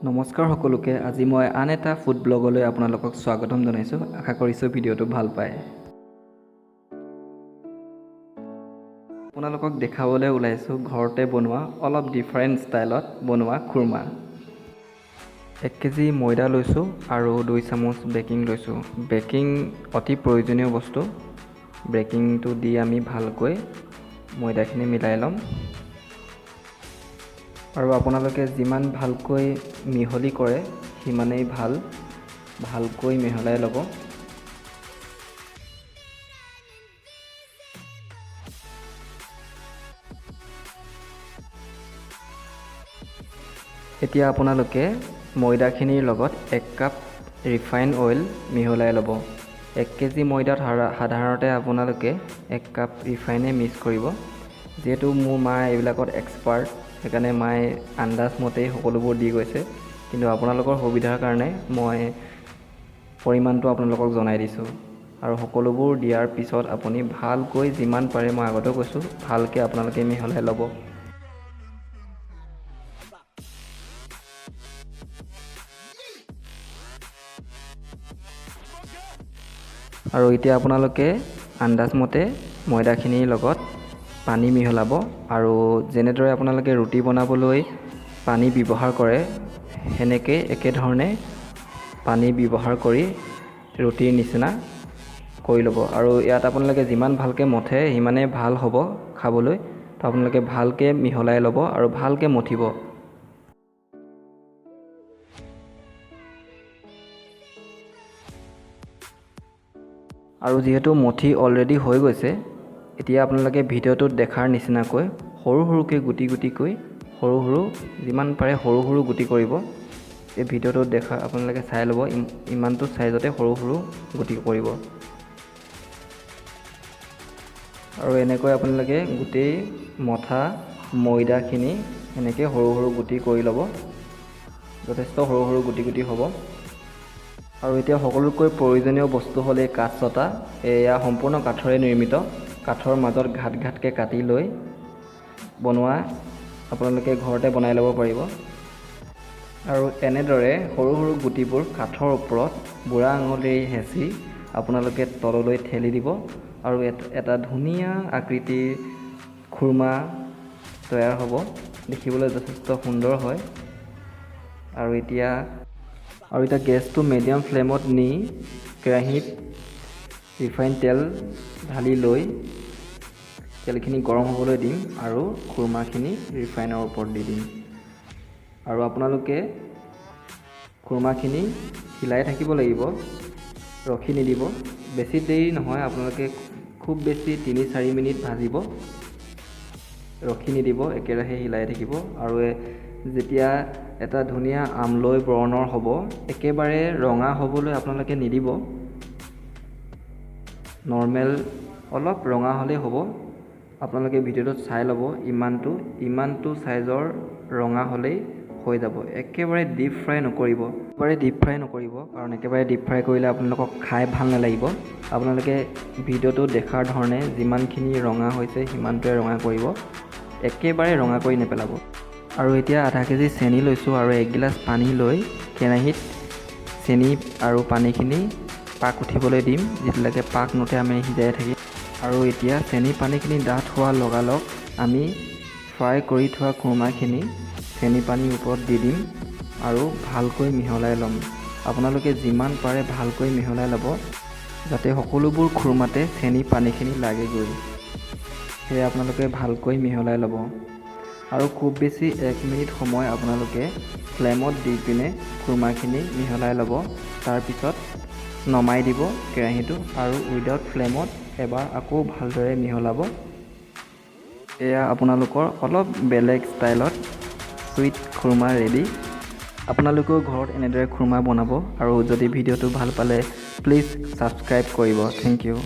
নমস্কাৰ সকলোকে, আজি মই আন এটা ফুড ব্লগলৈ আপোনালোকক স্বাগতম জনাইছোঁ। আশা কৰিছোঁ ভিডিঅ'টো ভাল পায়। আপোনালোকক দেখাবলৈ ওলাইছোঁ ঘৰতে বনোৱা অলপ ডিফাৰেণ্ট ষ্টাইলত বনোৱা খুৰমা। 1 কেজি ময়দা লৈছোঁ আৰু 2 চামুচ বেকিং লৈছোঁ। বেকিং অতি প্ৰয়োজনীয় বস্তু। বেকিংটো দি আমি ভালকৈ ময়দাখিনি মিলাই ল'ম। আৰু আপোনালোকে যিমান ভালকৈ মিহলি কৰে সিমানেই ভাল, ভালকৈ মিহলাই ল'ব। এতিয়া আপোনালোকে ময়দাখিনিৰ লগত 1 কাপ ৰিফাইন অইল মিহলাই ল'ব। 1 কেজি ময়দাত সাধাৰণতে আপোনালোকে 1 কাপ ৰিফাইনে মিক্স কৰিব। যিহেতু মোৰ মা এইবিলাকত এক্সপাৰ্ট, সেইকাৰণে মায়ে আন্দাজ মতেই সকলোবোৰ দি গৈছে। কিন্তু আপোনালোকৰ সুবিধাৰ কাৰণে মই পৰিমাণটো আপোনালোকক জনাই দিছোঁ। আৰু সকলোবোৰ দিয়াৰ পিছত আপুনি ভালকৈ যিমান পাৰে, মই আগতেও কৈছোঁ, ভালকৈ আপোনালোকে মিহলাই ল'ব। আৰু এতিয়া আপোনালোকে আন্দাজমতে ময়দাখিনিৰ লগত পানী মিহলাব। আৰু যেনেদৰে আপোনালোকে ৰুটি বনাবলৈ পানী ব্যৱহাৰ কৰে, সেনেকৈ একেধৰণে পানী ব্যৱহাৰ কৰি ৰুটিৰ নিচিনা কৰি ল'ব। আৰু ইয়াত আপোনালোকে যিমান ভালকৈ মথে সিমানেই ভাল হ'ব খাবলৈ। তো আপোনালোকে ভালকৈ মিহলাই ল'ব আৰু ভালকৈ মঠিব। আৰু যিহেতু মঠি অলৰেডি হৈ গৈছে, এতিয়া আপোনালোকে ভিডিঅ'টোত দেখাৰ নিচিনাকৈ সৰু সৰুকৈ গুটি গুটিকৈ সৰু সৰু যিমান পাৰে সৰু সৰু গুটি কৰিব। এই ভিডিঅ'টোত দেখা আপোনালোকে চাই ল'ব, ইমানটো চাইজতে সৰু সৰু গুটি কৰিব। আৰু এনেকৈ আপোনালোকে গোটেই মঠা ময়দাখিনি এনেকৈ সৰু সৰু গুটি কৰি ল'ব। যথেষ্ট সৰু সৰু গুটি গুটি হ'ব। আৰু এতিয়া সকলোতকৈ প্ৰয়োজনীয় বস্তু হ'ল এই কাঠচটা। এয়া সম্পূৰ্ণ কাঠৰে নিৰ্মিত। কাঠৰ মাজত ঘাট ঘাটকৈ কাটি লৈ বনোৱা, আপোনালোকে ঘৰতে বনাই ল'ব পাৰিব। আৰু এনেদৰে সৰু সৰু গুটিবোৰ কাঠৰ ওপৰত বুঢ়া আঙুলিৰে হেঁচি আপোনালোকে তললৈ ঠেলি দিব আৰু এটা ধুনীয়া আকৃতিৰ খুৰমা তৈয়াৰ হ'ব। দেখিবলৈ যথেষ্ট সুন্দৰ হয়। আৰু এতিয়া গেছটো মিডিয়াম ফ্লেমত নি কেৰাহীত ৰিফাইন তেল ঢালি লৈ তেলখিনি গৰম হ'বলৈ দিম আৰু খুৰমাখিনি ৰিফাইনৰ ওপৰত দি দিম। আৰু আপোনালোকে খুৰমাখিনি হিলাই থাকিব লাগিব, ৰখি নিদিব। বেছি দেৰি নহয়, আপোনালোকে খুব বেছি 3-4 মিনিট ভাজিব, ৰখি নিদিব, একেৰাহে হিলাই থাকিব। আৰু যেতিয়া এটা ধুনীয়া আমলৈ বৰণৰ হ'ব, একেবাৰে ৰঙা হ'বলৈ আপোনালোকে নিদিব, নৰ্মেল অলপ ৰঙা হ'লেই হ'ব। আপোনালোকে ভিডিঅ'টোত চাই ল'ব, ইমানটো চাইজৰ ৰঙা হ'লেই হৈ যাব। একেবাৰে ডিপ ফ্ৰাই নকৰিব, একেবাৰে ডিপ ফ্ৰাই নকৰিব, কাৰণ একেবাৰে ডিপ ফ্ৰাই কৰিলে আপোনালোকক খাই ভাল নালাগিব। আপোনালোকে ভিডিঅ'টো দেখাৰ ধৰণে যিমানখিনি ৰঙা হৈছে সিমানটোৱে ৰঙা কৰিব, একেবাৰে ৰঙা কৰি নেপেলাব। আৰু এতিয়া আধা কেজি চেনি লৈছোঁ আৰু 1 গিলাচ পানী লৈ কেৰাহীত চেনি আৰু পানীখিনি পাক উঠিবলৈ দিম। যেতিয়ালৈকে পাক নুঠে আমি সিজাই থাকিম। আৰু এতিয়া চেনি পানীখিনি ডাঠ হোৱাৰ লগালগ আমি ফ্ৰাই কৰি থোৱা খুৰমাখিনি চেনি পানীৰ ওপৰত দি দিম আৰু ভালকৈ মিহলাই ল'ম। আপোনালোকে যিমান পাৰে ভালকৈ মিহলাই ল'ব, যাতে সকলোবোৰ খুৰমাতে চেনি পানীখিনি লাগেগৈ। সেয়ে আপোনালোকে ভালকৈ মিহলাই ল'ব। আৰু খুব বেছি 1 মিনিট সময় আপোনালোকে ফ্লেমত দি পিনে খুৰমাখিনি মিহলাই ল'ব। তাৰপিছত নমাই দিব কেৰাহীটো আৰু উইদাউট ফ্লেমত এবাৰ আকৌ ভালদৰে মিহলাব। এয়া আপোনালোকৰ অলপ বেলেগ ষ্টাইলত চুইট খুৰমা ৰেডি। আপোনালোকেও ঘৰত এনেদৰে খুৰমা বনাব। আৰু যদি ভিডিঅ'টো ভাল পালে প্লিজ ছাবস্ক্ৰাইব কৰিব। Thank you.